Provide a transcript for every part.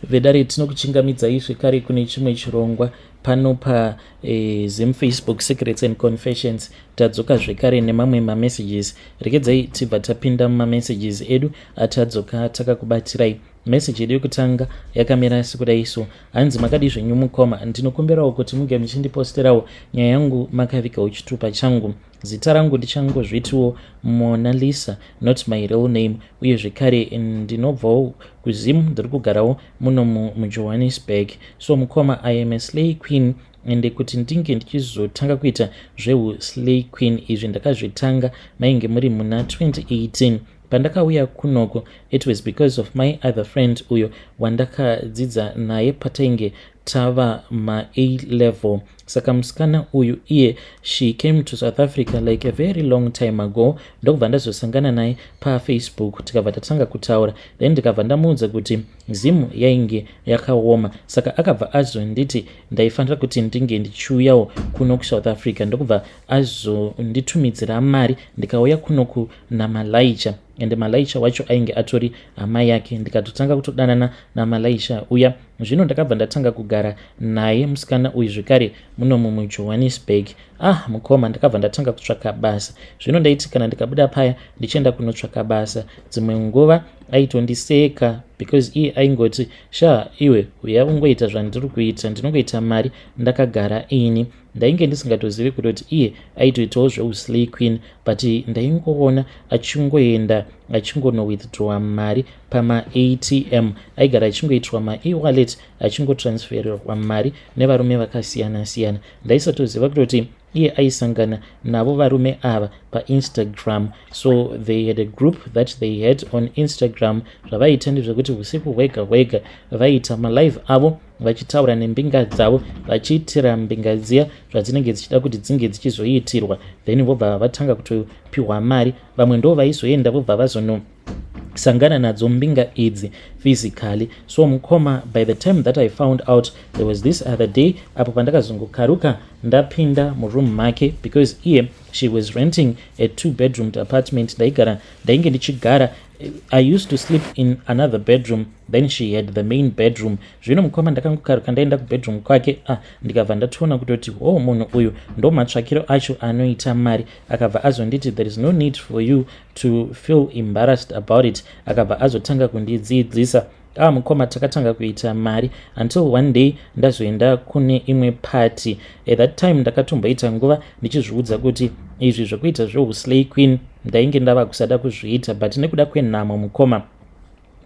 Vedare, tinokuchingamidzai zvekare kune chimwe chirongwa pano paZim Facebook Secrets and Confessions. Tadzoka zvekare nemamwe mamessages. Regedzai tibva tapinda mumamessages edu atadzoka takakubatirai. Meseji yedu yekutanga yakamira sekudai so. Hanzi, "Makadi zvenyu mukoma? Ndinokumbirawo kuti munge muchindiposterawo nyaya yangu makavigawo chitupa changu. Zita rangu ndichangozvitiwo Mona Lisa, not my real name. Uye zvekare ndinobvawo kuZim, ndiri kugarawo muno muJohannesburg. So mukoma, I am a slay queen, ende kuti ndinge ndichizotanga kuita zveuslay queen izvi, ndakazvitanga mainge muri muna 2018 pandakauya kunoko. It was because of my other friend uyo wandakadzidza naye patainge tava ma-A level. Saka musikana uyu iye, she came to South Africa like a very long time ago. Ndokubva ndazosangana naye paFacebook, tikabva tatanga kutaura. Then ndikabva ndamuudza kuti Zimu yainge yakaoma, saka akabva azonditi ndaifanira kuti ndinge ndichiuyawo kuno kuSouth Africa. Ndokubva azonditumidzira mari, ndikauya kunoku naMalaicha, ende Malaicha wacho ainge atori hama yake. Ndikatotanga kutodanana naMalaicha uya. Zvino ndakabva ndatanga kugara naye musikana uyu zvekare munomu muJohannesburg. Ah mukoma, ndakabva ndatanga kutsvaka basa. Zvino ndaiti kana ndikabuda paya ndichienda kunotsvaka basa, dzimwe nguva aitondiseka because iye aingoti, 'Sha iwe, uya ungoita zvandiri kuita, ndinongoita mari ndakagara ini.' Ndainge ndisingatozivi kutoti iye aitoitawo zveuslay queen, but ndaingoona achingoenda achingonowithdrawa mari pamaATM. Aigara achingoitirwa maewallet, achingotransfererwa mari nevarume vakasiyana-siyana. Ndaisatoziva kutoti iye aisangana navo varume ava paInstagram. So they had a group that they had on Instagram. Zvavaiita ndezvekuti usiku hwega hwega vaiita malive avo vachitaura nembinga dzavo, vachiitira mbinga dziya zvadzinenge dzichida kuti dzinge dzichizoitirwa. Then vobva vatanga kutopiwa mari. Vamwe ndo vaizoenda vobva vazonosangana nadzo mbinga idzi physically. So mukoma, by the time that I found out, there was this other day apo pandakazongokaruka ndapinda muroom make, because iye she was renting a two bedroomed apartment. Ndaigara, ndainge ndichigara, I used to sleep in another bedroom, then she had the main bedroom. Zvino mukoma, ndakangokaruka ndaenda kubedroom kwake. Ah, ndikabva ndatoona kutoti, oh, munhu uyu ndo matsvakiro acho anoita mari. Akabva azonditi, 'There is no need for you to feel embarrassed about it.' Akabva azotanga kundidzidzisa. Ah mukoma, takatanga kuita mari until one day ndazoenda kune imwe party. At that time ndakatomboita nguva ndichizviudza kuti izvi zvokuita zveuslay queen ndainge ndava kusada kuzviita, but nekuda kwenhamo mukoma,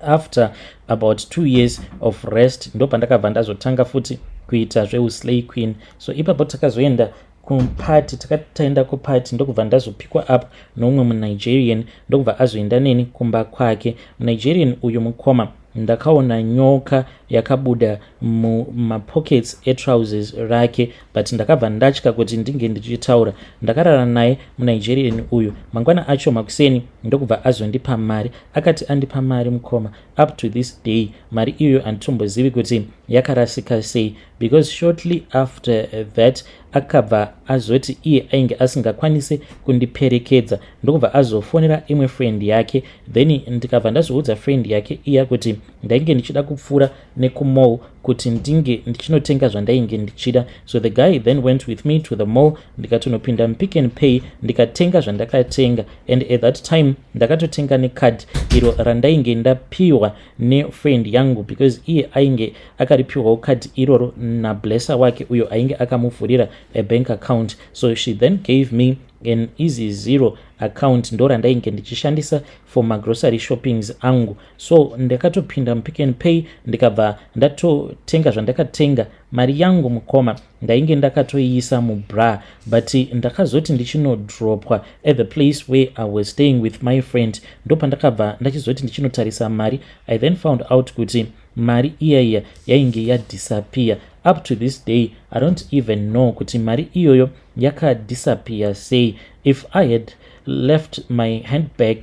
after about 2 years of rest, ndo pandakabva ndazotanga futi kuita zveuslay queen. So ipapo takazoenda kupati. Takati taenda kupati, ndokubva ndazopikwa up noumwe muNigerian, ndokubva azoenda neni kumba kwake. MuNigerian uyu mukoma, ndakaona nyoka yakabuda mumapockets etrousers rake, but ndakabva ndatya kuti ndinge ndichitaura. Ndakarara naye muNigerian uyu. Mangwana acho makuseni ndokubva azondipa mari. Akati andipa mari mukoma, up to this day mari iyoyo handitombozivi kuti yakarasika sei, because shortly after that akabva azoti iye ainge asingakwanisi kundiperekedza, ndokubva azofonera imwe friend yake. Then ndikabva ndazoudza friend yake iya kuti ndainge ndichida kupfuura nekumall kuti ndinge ndichinotenga zvandainge ndichida. So the guy then went with me to the mall, ndikatonopinda muPick and Pay, ndikatenga zvandakatenga. And at that time ndakatotenga necard iro randainge ndapiwa nefriend yangu, because iye ainge akaripiwawo card iroro nablesser wake uyo ainge akamuvhurira a bank account. So she then gave me an Easy Zero account, ndo randainge ndichishandisa for magrocery shoppings angu. So ndakatopinda muPick and Pay, ndikabva ndatotenga zvandakatenga. Mari yangu mukoma ndainge ndakatoiisa mubra, but ndakazoti ndichinodropwa at the place where I was staying with my friend, ndo pandakabva ndachizoti ndichinotarisa mari, I then found out kuti mari iyaiya yainge yadisappear. Up to this day I don't even know kuti mari iyoyo yakadisappear sei. If I had left my handbag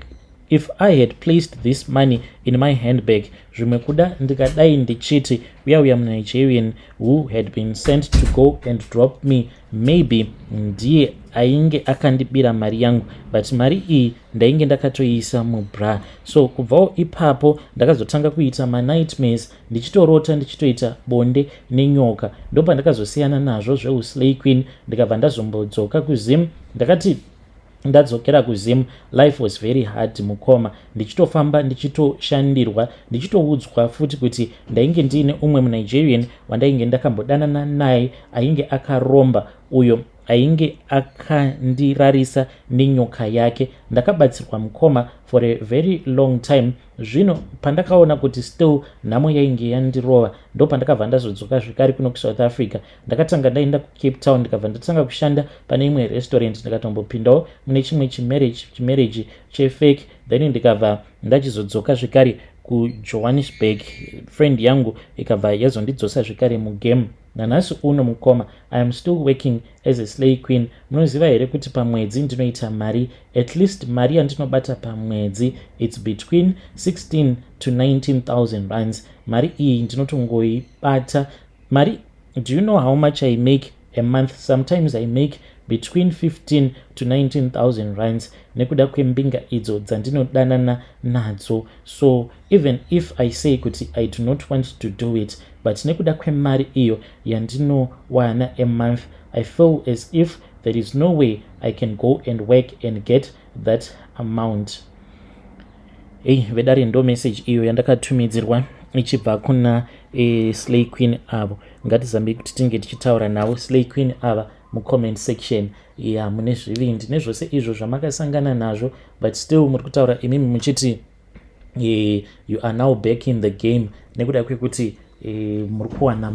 If I had placed this money in my handbag, zvimwe kuda ndikadai ndichiti uya uya muNigerian who had been sent to go and drop me, maybe ndiye ainge akandibira mari yangu, but mari iyi ndainge ndakatoiisa mubra. So kubvawo ipapo ndakazotanga kuita manightmares, ndichitorota ndichitoita bonde nenyoka. Ndopandakazosiyana nazvo zveuslay queen, ndikabva ndazombodzoka kuZim. Ndakati ndadzokera kuZim, life was very hard, mukoma, ndichitofamba ndichitoshandirwa, ndichitoudzwa futi kuti ndainge ndiine umwe muNigerian wandainge ndakambodanana naye ainge akaromba, uyo ainge akandirarisa nenyoka yake. Ndakabatsirwa, mukoma, for a very long time. Zvino pandakaona kuti still nhamo yainge yandirova, ndo pandakabva ndazodzoka zvekare kuno kuSouth Africa. Ndakatanga ndaenda kuCape Town, ndikabva ndatanga kushanda pane imwe restaurant. Ndikatombopindawo mune chimwe chimarriage chefake, then ndikabva ndachizodzoka zvekare kuJohannesburg. Friend yangu ikabva yazondidzosa zvekare mugame. Nanhasi uno, mukoma, I am still working as a slay queen. Munoziva here kuti pamwedzi ndinoita mari, at least mari yandinobata pamwedzi, it's between 16 to 19,000 rands? Mari iyi ndinotongoibata mari. Do you know how much I make a month? Sometimes I make between 15 to 19,000 rands nekuda kwembinga idzo dzandinodanana nadzo. So even if I say kuti I do not want to do it, but nekuda kwemari iyo yandinowana a month, I feel as if there is no way I can go and work and get that amount. Ei vedare, ndo message iyo yandakatumidzirwa ichibva kuna slay queen avo. Ngatizambei kuti tinge tichitaura navo slay queen ava mucomment section. Ya, mune zvivindi nezvose izvo zvamakasangana nazvo, but still muri kutaura imimi muchiti you are now back in the game nekuda kwekuti muri kuwana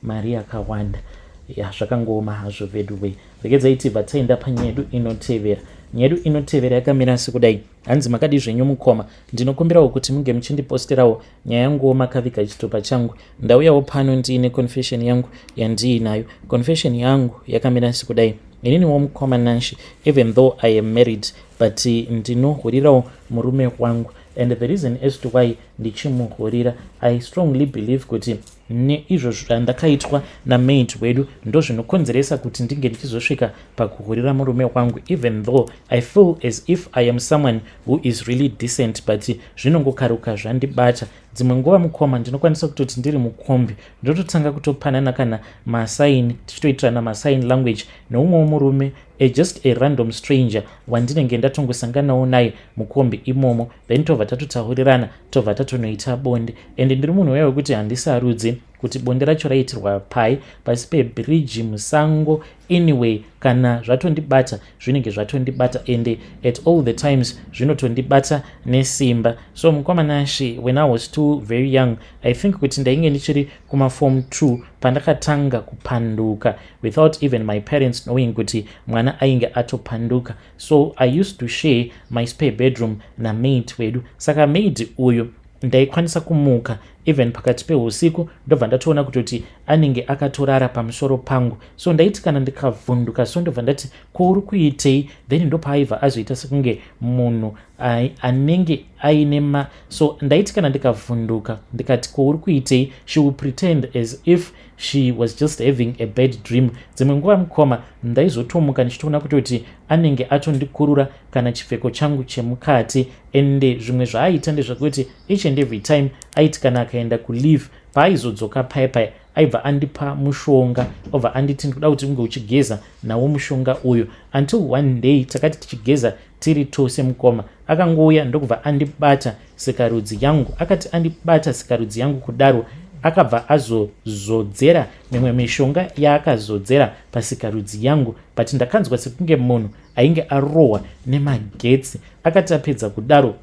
mari yakawanda. Ya, zvakangoma hazvo veduway. Regedzai tibva taenda panyaya yedu inotevera. Nyaya yedu inotevera yakamira sekudai. Hanzi, "Makadi zvenyu, mukoma? Ndinokumbirawo kuti munge muchindiposterawo nyaya yanguwo makaviga chitupa changu. Ndauyawo pano ndiine confession yangu yandiinayo. Confession yangu yakamira sekudai. Ininiwo, mukoma Nashi, even though I am married, but ndinohurirawo murume wangu, and the reason as to why ndichimuhurira, I strongly believe kuti neizvo zvandakaitwa namaid wedu ndo zvinokonzeresa kuti ndinge ndichizosvika pakuhurira murume wangu. Even though I feel as if I am someone who is really decent, but zvinongokaruka zvandibata. Dzimwe nguva, mukoma, ndinokwanisa kutoti ndiri mukombi, ndototanga kutopanana kana masign, tichitoitirana masign language neumwewo murume, just a random stranger wandinenge ndatongosanganawo naye mukombi imomo. Then tobva tatotaurirana, tobva tatonoita bonde. And ndiri munhu uya wekuti handisarudzi kuti bonde racho raitirwa pai, pasi pebhiriji, musango. Anyway, kana zvatondibata, zvinenge zvatondibata, and at all the times zvinotondibata nesimba. So mukoma Nashi, when I was still very young, I think kuti ndainge ndichiri kumaform 2, pandakatanga kupanduka without even my parents knowing kuti mwana ainge atopanduka. So I used to share my spare bedroom namaid wedu. Saka maid uyu ndaikwanisa kumuka even pakati peusiku, ndobva ndatoona kutoti anenge akatorara pamusoro pangu. So ndaiti kana ndikavhunduka, so ndobva ndati, 'Ko uri kuitei?' Then ndopaaibva azoita sekunge munhu anenge aine ma so ndaiti kana ndikavhunduka ndikati, 'Ko uri kuitei?' she will pretend as if she was just having a bad dream. Dzimwe nguva, mukoma, ndaizotomuka ndichitoona kutoti anenge atondikurura kana chipfeko changu chemukati. Ende zvimwe zvaaita ndezvekuti each and every time aiti kana akaenda kuleave, paaizodzoka paya paya, aibva andipa mushonga, obva anditi, 'Ndikuda kuti unge uchigeza nawo mushonga uyu.' Until one day takati tichigeza tiri tose, mukoma, akangouya ndokubva andibata sikarudzi yangu. Akati andibata sikarudzi yangu kudaro, akabva azozodzera mimwe mishonga yaakazodzera pasikarudzi yangu, but ndakanzwa sekunge munhu ainge arohwa nemagetsi. Akati apedza kudaro,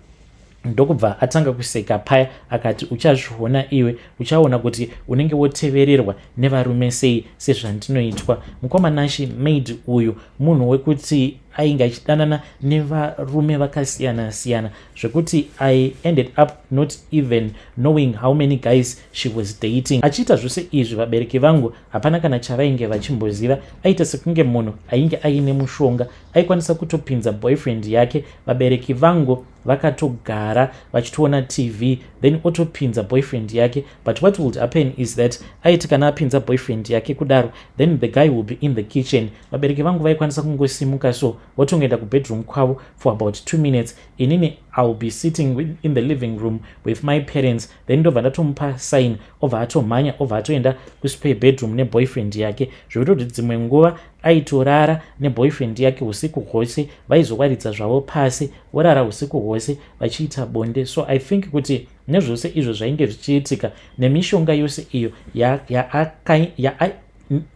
ndokubva atanga kuseka paya, akati, 'Uchazviona iwe, uchaona kuti unenge wotevererwa nevarume sei sezvandinoitwa.' Mukoma Nashi, maid uyu munhu wekuti Ainge achidanana nevarume vakasiyana siyana, zvekuti I ended up not even knowing how many guys she was dating. Achiita zvose izvi, vabereki vangu hapana kana chavainge vachimboziva. Aita sekunge munhu ainge aine mushonga. Aikwanisa kutopinza boyfriend yake, vabereki vangu vakatogara vachitoona TV, then otopinza boyfriend yake. But what would happen is that aiti kana apinza boyfriend yake kudaro, then the guy will be in the kitchen. Vabereki vangu vaikwanisa kungosimuka so, votongoenda kubedroom kwavo for about 2 minutes. Inini I will be sitting in the living room with my parents, then ndobva ndatomupa sign, obva atomhanya, obva atoenda kuspare bedroom neboyfriend yake, zvekutoti dzimwe nguva aitorara neboyfriend yake usiku hwose. Vaizowaridza zvavo pasi, vorara usiku hwose vachiita bonde. So I think kuti nezvose izvo zvainge zvichiitika nemishonga yose iyo ya, ya, ya,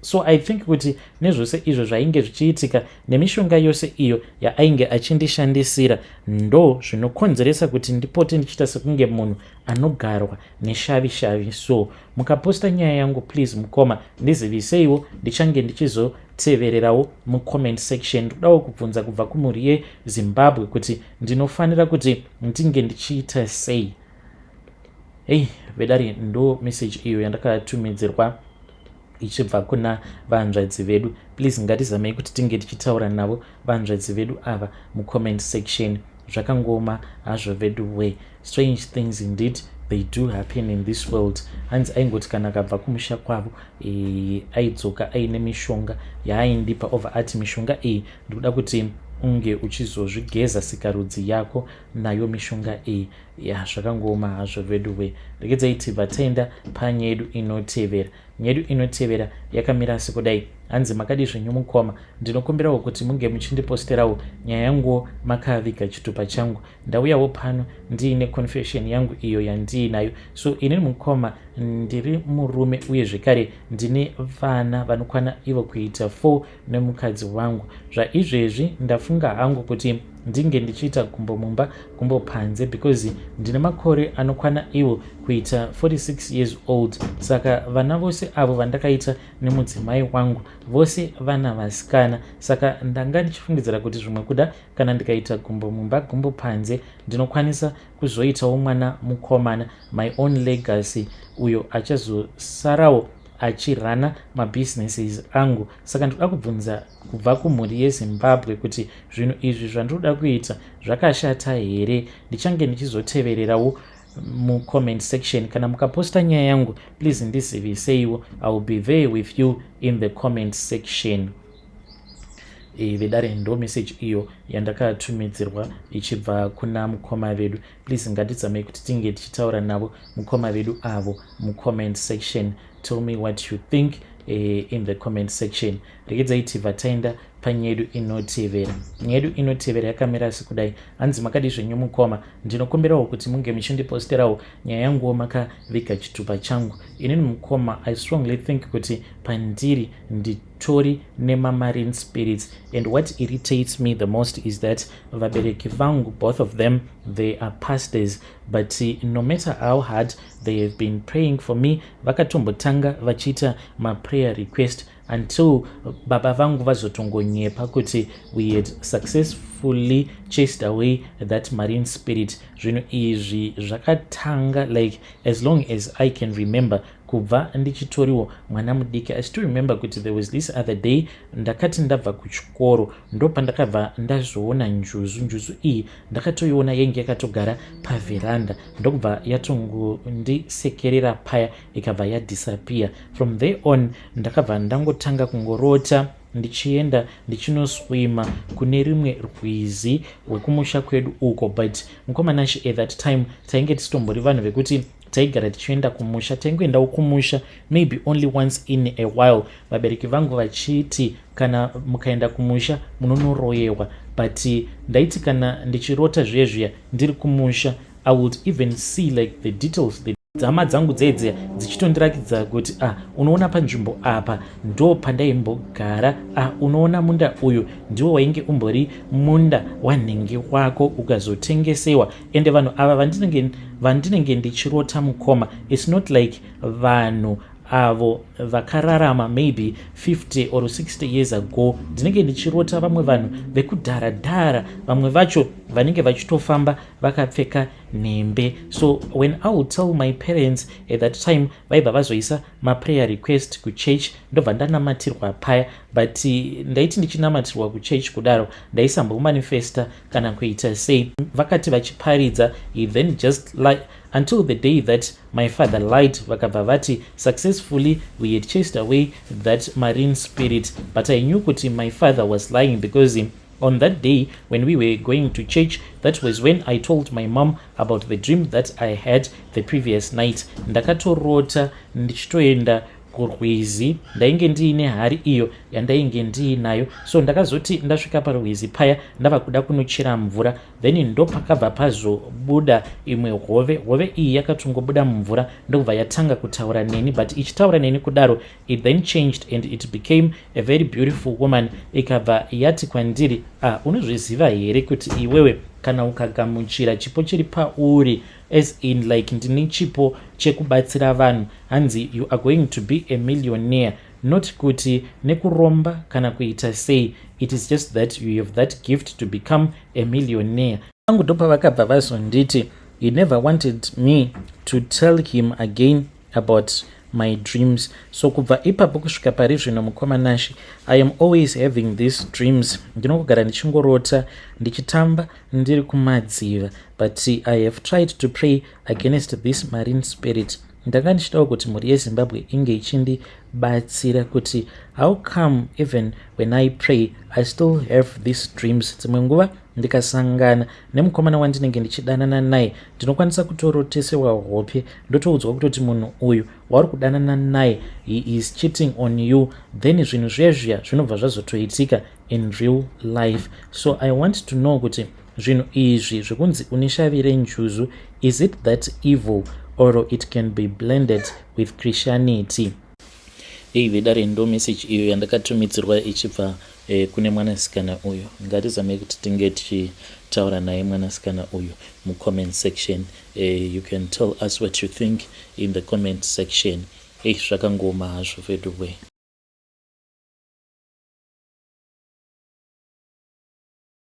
so I think kuti nezvose izvo zvainge zvichiitika nemishonga yose iyo yaainge achindishandisira, ndo zvinokonzeresa kuti ndipote ndichiita sekunge munhu anogarwa neshavi shavi. So mukaposta nyaya yangu, please mukoma, ndiziviseiwo. Ndichange ndichizotevererawo mucomment section. Ndodawo kubvunza kubva kumhuri yeZimbabwe kuti ndinofanira kuti ndinge ndichiita sei. Hei vedare, ndo message iyo yandakatumidzirwa ichibva kuna vanzvadzi vedu. Please, ngatizamei kuti tinge tichitaura navo vanzvadzi vedu ava mucomment section. Zvakangoma hazvo vedu way. Strange things indeed, they do happen in this world. Hanzi aingoti kana akabva kumusha kwavo, aidzoka aine mishonga yaaindipa, obva ati, "Mishonga iyi ndikuda kuti unge uchizozvigeza sikarudzi yako nayo mishonga iyi." Ya, zvakangoma hazvo vedu we. Regedzai tibva taenda panyaya yedu inotevera. Nyaya yedu inotevera yakamira sekudai. Hanzi, "Makadi zvenyu mukoma? Ndinokumbirawo kuti munge muchindiposterawo nyaya yanguwo makaviga chitupa changu. Ndauyawo pano ndiine confession yangu iyo yandiinayo. So inini mukoma, ndiri murume, uye zvekare ndine vana vanokwana ivo kuita 4 nemukadzi wangu. Zvaizvezvi ndafunga hangu kuti ndinge ndichiita gumbo mumba, gumbo panze, because ndine makore anokwana ivo kuita 46 years old. Saka vana vose avo vandakaita nemudzimai wangu, vose vana vasikana. Saka ndanga ndichifungidzira kuti zvimwe kuda kana ndikaita gumbo mumba, gumbo panze, ndinokwanisa kuzoitawo mwana mukomana, my own legacy, uyo achazosarawo achirana mabusinesses angu. Saka ndinoda kubvunza kubva kumhuri yeZimbabwe kuti zvinhu izvi zvandinoda kuita zvakashata here? Ndichange ndichizotevererawo mucomment section. Kana mukaposta nyaya yangu, please ndiziviseiwo. I will be there with you in the comment section." Vedare, ndo message iyo yandakatumidzirwa ichibva kuna mukoma vedu. Please, ngatizamei kuti tinge tichitaura navo mukoma vedu avo mucomment section. Tell me what you think in the comment section. Regedzai tibva taenda panyaya yedu inotevera. Nyaya yedu inotevera yakamira sekudai. Hanzi, "Makadi zvenyu mukoma? Ndinokumbirawo kuti munge muchindiposterawo nyaya yanguwo makaviga chitupa changu. Inini mukoma, I strongly think kuti pandiri nditori nemamarine spirits, and what irritates me the most is that vabereki vangu, both of them, they are pastors, but no matter how hard they have been praying for me, vakatombotanga vachiita maprayer request until baba vangu vazotongonyepa kuti we had successfully chased away that marine spirit. Zvinhu izvi zvakatanga like as long as I can remember, kubva ndichitoriwo mwana mudiki. I still remember kuti there was this other day, ndakati ndabva kuchikoro, ndo pandakabva ndazoona njuzu. Njuzu iyi ndakatoiona yainge yakatogara pavheranda, ndokubva yatongondisekerera paya, ikabva yadisappear. From there on ndakabva ndangotanga kungorota ndichienda ndichinoswima kune rimwe rwizi rwekumusha kwedu uko. But mukomanashi, at that time tainge tisitombori vanhu vekuti taigara tichienda kumusha. Taingoendawo kumusha maybe only once in a while, vabereki vangu vachiti kana mukaenda kumusha munonoroyewa. But ndaiti kana ndichirota zviye zviya ndiri kumusha, I would even see like the details, the hama dzangu dzedzeya dzichitondirakidza kuti, 'Ah, unoona panzvimbo apa ndo pandaimbogara. Ah, unoona munda uyu ndiwo wainge umbori munda wanhenge wako ukazotengesewa.' Ende vanhu ava vandinenge ndichirota mukoma, it's not like vanhu Avo vakararama maybe 50 or 60 years ago. Ndinenge ndichirota vamwe vanhu vekudhara dhara, vamwe vacho vanenge vachitofamba vakapfeka nhembe. So when I will tell my parents at that time, vaibva vazoisa maprayer request kuchurch, ndobva ndanamatirwa paya. But ndaiti ndichinamatirwa kuchurch kudaro, ndaisambomanifesta kana kuita sei. Vakati vachiparidza, he then just like, until the day that my father lied, vakabva vati successfully we had chased away that marine spirit. But I knew kuti my father was lying, because on that day when we were going to church, that was when I told my mom about the dream that I had the previous night. Ndakatorota ndichitoenda kurwizi, ndainge ndiine hari iyo yandainge ndiinayo. So ndakazoti ndasvika parwizi paya, ndava kuda kunochera mvura, then ndopakabva pazobuda imwe hove. Hove iyi yakatongobuda mumvura, ndokubva yatanga kutaura neni. But ichitaura neni kudaro, it then changed and it became a very beautiful woman. Ikabva yati kwandiri, "Ah, unozviziva here kuti iwewe kana ukagamuchira chipo chiri pauri, as in like ndine chipo chekubatsira vanhu," hanzi, "you are going to be a millionaire, not kuti nekuromba kana kuita sei. It is just that you have that gift to become a millionaire." Angu ndopavakabva vazonditi he never wanted me to tell him again about my dreams. So kubva ipapo kusvika pari zvino, mukoma Nashe, I am always having these dreams. Ndinongogara ndichingorota ndichitamba ndiri kumadziva, but I have tried to pray against this marine spirit. Ndanga ndichidawo kuti mhuri yeZimbabwe inge ichindibatsira kuti how come even when I pray, I still have these dreams? Dzimwe nguva ndikasangana nemukomana wandinenge ndichidanana naye, ndinokwanisa kutorotesewa hope, ndotoudzwa kutoti munhu uyu wauri kudanana naye, he is cheating on you. Then zvinhu zviya zviya zvinobva zvazotoitika in real life. So I want to know kuti zvinhu izvi zvekunzi une shavi renjuzu, is it that evil or it can be blended with Christianity? Ei, vedare, ndo message iyo yandakatumidzirwa ichibva kune mwanasikana uyu. Ngatizamei kuti tinge tichitaura naye mwanasikana uyu mucomment section. You can tell us what you think in the comment section. Ei, zvakangoma hazvo veduwe.